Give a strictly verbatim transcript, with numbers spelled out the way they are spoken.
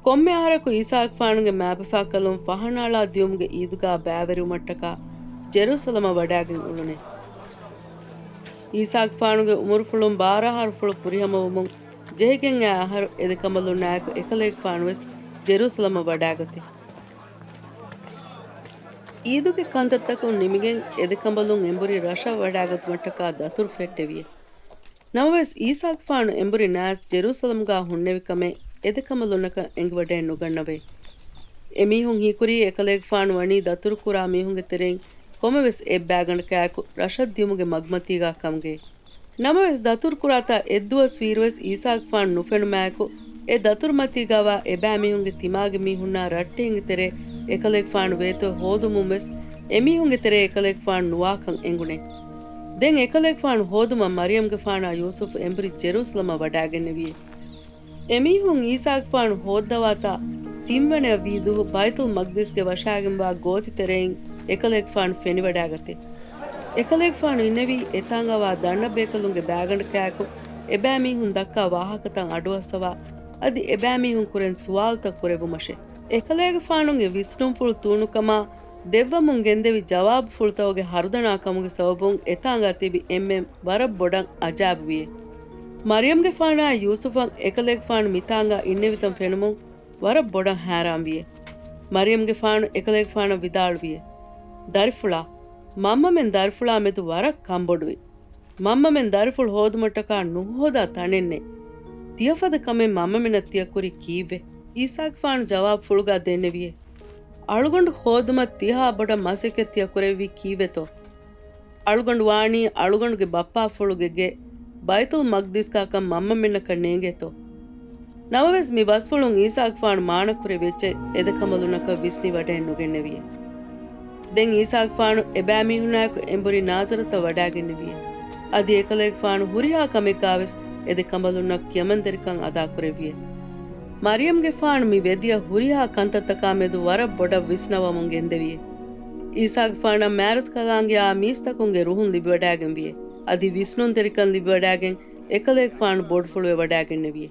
ކޮންމެ އަހަރަކު އީސާގެފާނުގެ މާބަފާކަލުން ފަހަނަ އަޅާ ދިޔުމުގެ އީދުގާ ބައިވެރިވުމަށްޓަކާ ޖެރޫސަލަމަށް ވަޑާގެން އުޅުނެ. އީސާގެފާނުގެ އުމުރުފުޅުން ބާރަ އަހަރުފުޅު ފުރިހަމަވުމުން ޖެހިގެން އައި އަހަރު އެދެކަނބަލުންނާއެކު އެކަލޭގެފާނުވެސް ޖެރޫސަލަމަށް ވަޑާގަތީ. އީދުގެ ކަންތައްތަކުން ނިމިގެން އެދެކަނބަލުން އެނބުރި ރަށަށް ވަޑާގަތުމަށްޓަކާ ދަތުރު ފެއްޓެވިއެ. ނަމަވެސް އީސާގެފާނު އެނބުރި ނާސް ޖެރޫސަލަމްގާ ހުންނެވިކަމެއް އެދެކަނބަލުންނަކަށް އެނގިވަޑައެއް ނުގަންނަވޭ. އެމީހުން ހީކުރީ އެކަލޭގެފާނު ވަނީ ދަތުރުކުރާ މީހުންގެ ތެރެއިން ކޮންމެވެސް އެއްބައިގަނޑަކާއެކު ރަށަށް ދިޔުމުގެ މަގުމަތީގާ ކަމުގައި. ނަމަވެސް ދަތުރުކުރާތާ އެއްދުވަސް ވީއިރުވެސް އީސާގެފާނު ނުފެނުމާއެކު، އެ ދަތުރުމަތީގާވާ އެބައިމީހުންގެ ތިމާގެ މީހުންނާ ރައްޓެހިންގެ ތެރޭ އެކަލޭގެފާނު ވޭތޯ ހޯދުމުންވެސް އެމީހުންގެ ތެރޭ އެކަލޭގެފާނު ނުވާކަން އެނގުނެ. ދެން އެކަލޭގެފާނު ހޯދުމަށް މަރިޔަމްގެފާނާ ޔޫސުފު އެނބުރި ޖެރޫސަލަމަށް ވަޑާގެންނެވިއެ. އެމީހުން އީސާގެފާނު ހޯއްދަވާތާ ތިންވަނަޔަށް ވީ ދުހު ބައިތުލް މަގްދިސްގެ ވަށާގެންވާ ގޯތި ތެރެއިން އެކަލޭގެފާނު ފެނިވަޑާގަތޭ. އެކަލޭގެފާނު އިންނެވީ އެތާނގަވާ ދަންނަ ބޭކަލުންގެ ބައިގަނޑަކާއެކު އެބައިމީހުން ދައްކާ ވާހަކަތައް އަޑުއައްސަވާ، އަދި އެބައިމީހުން ކުރެން ސުވާލުތައް ކުރެއްވުމަށޭ. އެކަލޭގެފާނުގެ ވިސްނުންފުޅު ތޫނުކަމާ ދެއްވަމުން ގެންދެވި ޖަވާބުފުޅުތަކުގެ ހަރުދަނާ ކަމުގެ ސަބަބުން އެތާނގާ ތިބި އެންމެން ވަރަށް ބޮޑަށް އަޖާބުވިއެ. މަރިޔަމްގެފާނާއި ޔޫސުފަށް އެކަލޭގެފާނު މިތާނގާ އިންނެވިތަން ފެނުމުން ވަރަށް ބޮޑަށް ހައިރާންވިއެ. މަރިޔަމްގެފާނު އެކަލޭގެފާނަށް ވިދާޅުވިއެ، ދަރިފުޅާ، މަންމަމެން ދަރިފުޅާ މެދު ވަރަށް ކަންބޮޑުވި. މަންމަމެން ދަރިފުޅު ހޯދުމަށްޓަކާ ނުހޯދާ ތަނެއް ނެތް. ތިޔަފަދަ ކަމެއް މަންމަމެންނަށް ތިޔަ ކުރީ ކީއްވެ؟ އީސާގެފާނު ޖަވާބުފުޅުގާ ދެންނެވިއެ، އަޅުގަނޑު ހޯދުމަށް ތިހާ ބޮޑަށް މަސައްކަތް ތިޔަ ކުރެއްވީ ކީއްވެތޯ؟ އަޅުގަނޑު ވާނީ އަޅުގަނޑުގެ ބައްޕާފުޅުގެ ގެ ބައިތުލް މަގްދިސްގާކަން މަންމަމެންނަކަށް ނޭނގޭތޯ؟ ނަމަވެސް މި ބަސްފުޅުން އީސާގެފާނު މާނަކުރެއްވި އެއްޗެއް އެދެކަނބަލުންނަކަށް ވިސްނިވަޑައެއް ނުގެންނެވިއެ. ދެން އީސާގެފާނު އެބައިމީހުންނާއެކު އެނބުރި ނާޒަރަތަށް ވަޑާގެންނެވިއެ. އަދި އެކަލޭގެފާނު ހުރިހާ ކަމެއްގާވެސް އެދެކަނބަލުންނަށް ކިޔަމަންދެރިކަން އަދާކުރެއްވިއެ. މަރިޔަމްގެފާނު މި ވެދިޔަ ހުރިހާ ކަންތައްތަކާ މެދު ވަރަށް ބޮޑަށް ވިސްނަވަމުން ގެންދެވިއެ. އީސާގެފާނަށް މާރަސްކަލާނގެއާ މީސްތަކުންގެ ރުހުން ލިބިވަޑާގެންވިއެ. އަދި ވިސްނުންތެރިކަން ލިބިވަޑާގެން އެކަލޭގެފާނު ބޮޑުފުޅުވެވަޑާގެންނެވިއެ.